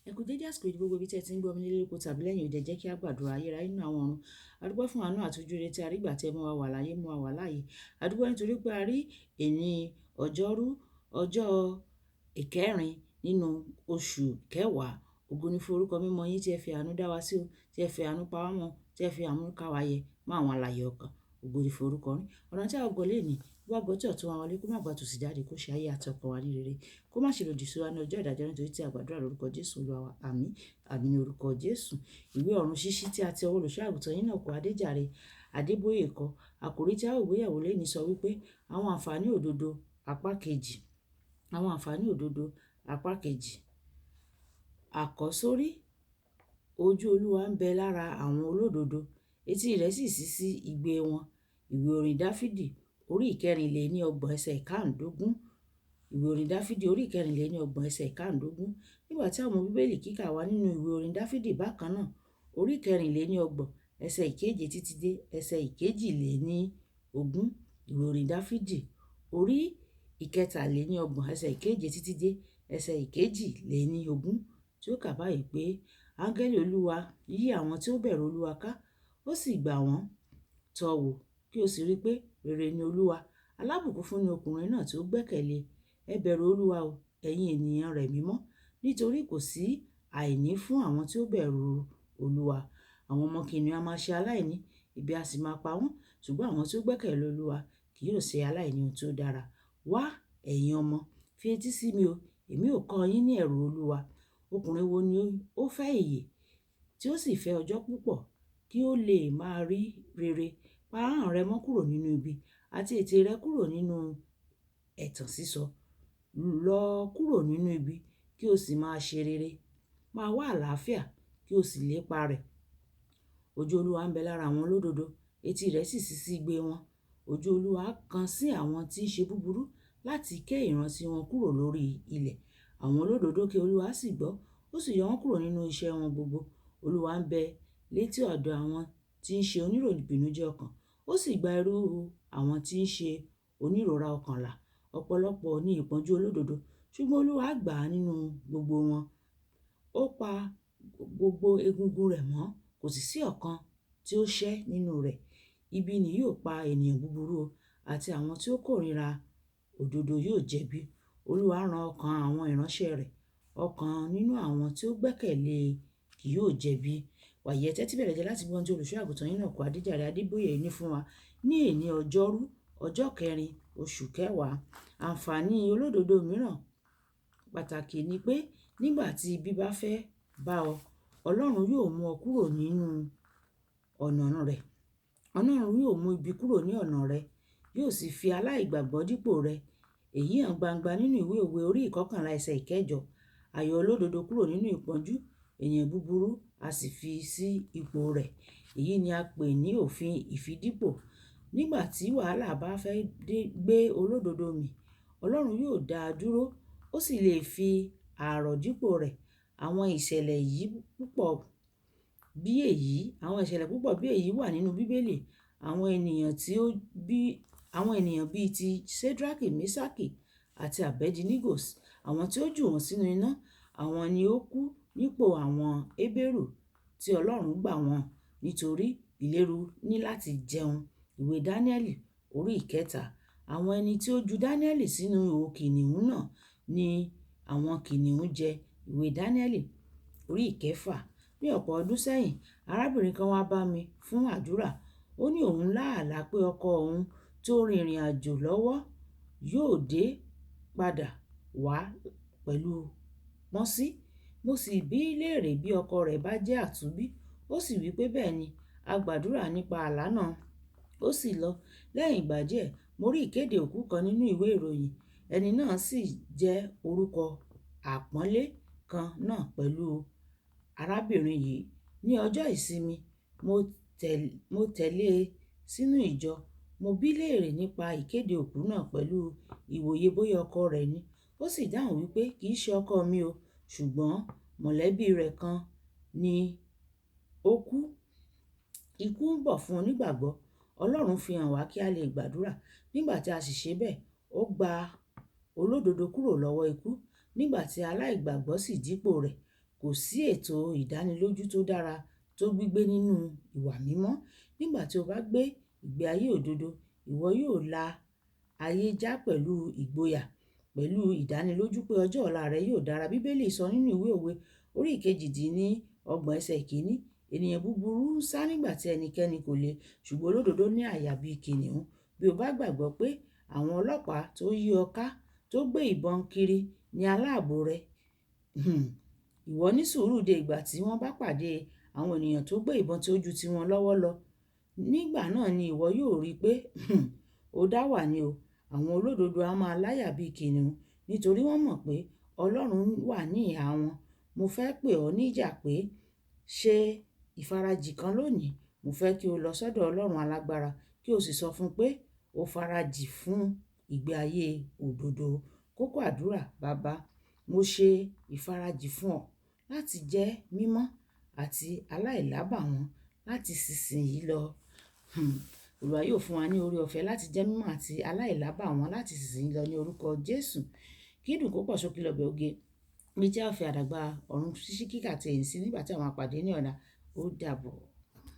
Ẹ kú dédé àsìkò yìí gbogbo ibi tí ẹ ti ń gbọ́ mi nílé lóko tàbí lẹ́yìn odi. Ẹ jẹ́ kí a gbàdúrà. Ayérayé nínú àwọn ọ̀run. A dúpẹ́ fún àánú àti ojú rere tí a rí gbà tí ẹ mú wa wà láyé, mú wa wà láàyè. A dúpẹ́ nítorí pé a rí èní ọjọ́rú, ọjọ́ ìkẹrin nínú oṣù kẹwàá. Ògo ni fún orúkọ mímọ́ yín tí ẹ fi àánú dá wa sí o, tí ẹ fi àánú pa wá mọ́, tí ẹ fi àánú ká wa yẹ mọ́ àwọn alààyè ọkàn. Ògo ni fún orúkọ yín. Ọ̀nà tí a ó gbọ́ lénìí, bó bá gbọ́ tí ọ̀tún wa wọlé, kó má gba tòsì jáde, kó ṣe ayé àti ọkàn wa ní rere. Kó má ṣe lòdì sí wa ní ọjọ́ ìdájọ́ nítorí tí a gbàdúrà lórúkọ Jésù Olúwa wa. Àmín. Àmín ní orúkọ Jésù. Ìwé ọ̀run ṣíṣí tí a ti ọwọ́ olùṣọ́ àgùntàn yín náà kọ Adéjàre Adébóyè kọ. Àkòrí tí a ó gbéyẹ̀wò lénìí sọ wípé àwọn àǹfààní òdodo apá kejì. Àwọn àǹfààní òdodo apá kejì. Àkọ́sórí: Ojú Olúwa ń bẹ lára àwọn olódodo, etí rẹ̀ sì ṣí sí igbe wọn. Ìwé orin Dáfídì orí 34 ẹsẹ̀ ìkarùndógún. Ìwé orin Dáfídì orí 34 ẹsẹ̀ ìkarùndógún. Nígbà tí àwọn Bíbélì kíkà wá nínú ìwé orin Dáfídì bákan náà, orí 34 ẹsẹ̀ ìkeje títí dé ẹsẹ̀ 22. Ìwé orin Dáfídì orí 33 ẹsẹ̀ ìkeje títí dé ẹsẹ̀ 22 tí ó kà báyìí pé, Áńgẹ́lì Olúwa yí àwọn tí ó bẹ̀rù Olúwa ká, ó sì gbà wọ́n. Tọ́ wò, kí o sì rí pé rere ni Olúwa. Alábùkún fún ni ọkùnrin náà tí ó gbẹ́kẹ̀lé. Ẹ bẹ̀rù Olúwa o, ẹ̀yin ènìyàn rẹ̀ mímọ́, nítorí kò sí àìní fún àwọn tí ó bẹ̀rù Olúwa. Àwọn ọmọ kìnìún a máa ṣe aláìní, ebi a sì máa pa wọ́n, ṣùgbọ́n àwọn tí ó gbẹ́kẹ̀lé Olúwa kì yóò ṣe aláìní ohun tí ó dára. Wá, ẹ̀yin ọmọ, fi etí sí mi o, èmi ó kọ́ yín ní ẹ̀rù Olúwa. Ọkùnrin wo ni ó fẹ́ ìyè, tí ó sì fẹ́ ọjọ́ púpọ̀, kí ó lè máa rí rere? Pa ahọ́n rẹ mọ́ kúrò nínú ibi, àti ètè rẹ kúrò nínú ẹ̀tàn sísọ. Lọ kúrò nínú ibi, kí o sì máa ṣe rere. Máa wá àlàáfíà, kí o sì lépa rẹ̀. Ojú Olúwa ń bẹ lára àwọn olódodo, etí rẹ̀ sì ṣí sí igbe wọn. Ojú Olúwa kan sí àwọn tí ń ṣe búburú láti ké ìrántí wọn kúrò lórí ilẹ̀. Àwọn olódodo ké, Olúwa sì gbọ́, ó sì yọ wọ́n kúrò nínú iṣẹ́ wọn gbogbo. Olúwa ń bẹ létí ọ̀dọ̀ àwọn tí ń ṣe oníròbìnújẹ́ ọkàn, ó sì gba irú àwọn tí ń ṣe onírora ọkàn là. Ọ̀pọ̀lọpọ̀ ní ìpọ́njú olódodo, ṣùgbọ́n Olúwa gbà á nínú gbogbo wọn. Ó pa gbogbo egungun rẹ̀ mọ́, kò sì sí ọ̀kan tí ó ṣẹ́ nínú rẹ̀. Ibi ni yóò pa ènìyàn búburú o, àti àwọn tí ó kórìíra òdodo yóò jẹ̀bi. Olúwa ran ọkàn àwọn ìránṣẹ́ rẹ̀, ọ̀kan nínú àwọn tí ó gbẹ́kẹ̀lé e kì yóò jẹ̀bi. Wàyí, ẹ tẹ́tí bẹ̀lẹ̀jẹ́ láti gbọ́ ohun tí olùṣọ́ àgùntàn yín náà kọ Adéjàre Adébóyè ní fún wa ní èní ọjọ́rú, ọjọ́ kẹrin, oṣù kẹwàá. Àǹfààní olódodo mìíràn pàtàkì ni pé nígbà tí ibi bá fẹ́ bá ọ, Ọlọ́run yóò mú ọ kúrò nínú ọ̀nà rẹ̀. Ọlọ́run yóò mú ibi kúrò ní ọ̀nà rẹ̀, yóò sì fi aláìgbàgbọ́ dípò rẹ̀. Èyí hàn gbangba nínú ìwé Òwe orí 11 ẹsẹ̀ ìkẹjọ. A yọ olódodo kúrò nínú ìpọ́njú, ènìyàn búburú a sì fi sí ipò rẹ̀. Èyí ni a pè ní òfin ìfidípò. Nígbà tí wàhálà bá fẹ́ dé gbé olódodo mì, Ọlọ́run yóò dá a dúró, ó sì lè fi ààrọ̀ dípò rẹ̀. Àwọn ìṣẹ̀lẹ̀ yìí púpọ̀ bí èyí, àwọn ìṣẹ̀lẹ̀ púpọ̀ bí èyí wà nínú Bíbélì. Àwọn ènìyàn tí ó bí, àwọn ènìyàn bí i ti Ṣedraki, Meṣaki àti Abednego, àwọn tí ó jù wọ́n sínú iná, àwọn ni ó kú nípò àwọn Hébérù tí Ọlọ́run gbà wọ́n nítorí ìléru ní láti jẹun. Ìwé Daniẹli orí ìkẹta. Àwọn ẹni tí ó ju Daniẹli sínú ihò kìnnìún náà ni àwọn kìnnìún jẹ. Ìwé Daniẹli orí ìkẹfà. Ní ọ̀pọ̀ ọdún sẹ́yìn, arábìnrin kan wá bá mi fún àdúrà. Ó ní òun lá àlá pé ọkọ òun tó rin ìrìnàjò lọ́wọ́ yóò dé padà wá pẹ̀lú pọ́nsí. Mo sì bí léèrè bí ọkọ rẹ̀ bá jẹ́ àtúnbí. Ó sì wí pé bẹ́ẹ̀ ni. A gbàdúrà nípa àlá náà. Ó sì lọ. Lẹ́yìn ìgbà díẹ̀, mo rí ìkéde òkú kan nínú ìwé ìròyìn. Ẹni náà sì jẹ́ orúkọ àpọ́nlé kan náà pẹ̀lú arábìnrin yìí. Ní ọjọ́ ìsinmi, mo tẹ̀lé e sínú ìjọ. Mo bí léèrè nípa ìkéde òkú náà pẹ̀lú ìwòye bóyá ọkọ rẹ̀ ni. Ó sì dáhùn wípé kì í ṣe ọkọ mi o, ṣùgbọ́n mọ̀lẹ́bí rẹ̀ kan ni ó kú. Ikú ń bọ̀ fún onígbàgbọ́. Ọlọ́run fi hàn wá kí a lè gbàdúrà. Nígbà tí a sì ṣe bẹ́ẹ̀, ó gba olódodo kúrò lọ́wọ́ ikú. Nígbà tí aláìgbàgbọ́ sì dípò rẹ̀, Kò sí ètò ìdánilójú tó dára tó gbígbé nínú ìwà mímọ́. Nígbà tí o bá gbé ìgbé ayé òdodo, ìwọ yóò la ayé já pẹ̀lú ìgboyà, pẹ̀lú ìdánilójú pé ọjọ́ ọ̀la rẹ yóò dára. Bíbélì sọ nínú ìwé Òwe orí 28 ẹsẹ̀ 1, ènìyàn búburú ń sá nígbà tí ẹnikẹ́ni kò le, ṣùgbọ́n olódodo ní àyà bí kìnnìún. Bí o bá gbàgbọ́ pé àwọn ọlọ́pàá tó yí ọ ká tó gbé ìbọn kiri ní aláàbò rẹ, ìwọ ní sùúrù de ìgbà tí wọ́n bá pàdé àwọn ènìyàn tó gbé ìbọn tí ó ju tiwọn lọ́wọ́ lọ. Nígbà náà ni ìwọ yóò rí pé ó dá wà ní o. Àwọn olódodo a máa láyà bí kìnnìún nítorí wọ́n mọ̀ pé Ọlọ́run wà ní ìhà wọn. Mo fẹ́ pè ọ́ níjà pé ṣe ìfarajì kan lónìí. Mo fẹ́ kí o lọ sọ́dọ̀ Ọlọ́run alágbára kí o sì sọ fún un pé o farajì fún ìgbé ayé òdodo. Kókó àdúrà: Baba, mo ṣe ìfarajì fún ọ láti jẹ́ mímọ́ àti aláìlábàwọ́n láti ìsinsìnyí lọ. Olúwa yóò fún wa ní oore ọ̀fẹ́ láti jẹ́ mímọ́ àti aláìlábàwọ́n láti ìsinsìnyí lọ ní orúkọ Jésù. Kí dùn kó pọ̀ sókè lọ́bẹ̀ oge. Bí tí a fi àdàgbà ọ̀run ṣíṣí kíkà àti èyí sí nígbà tí àwọn àpàdé ní ọ̀la. Ó dàbọ̀.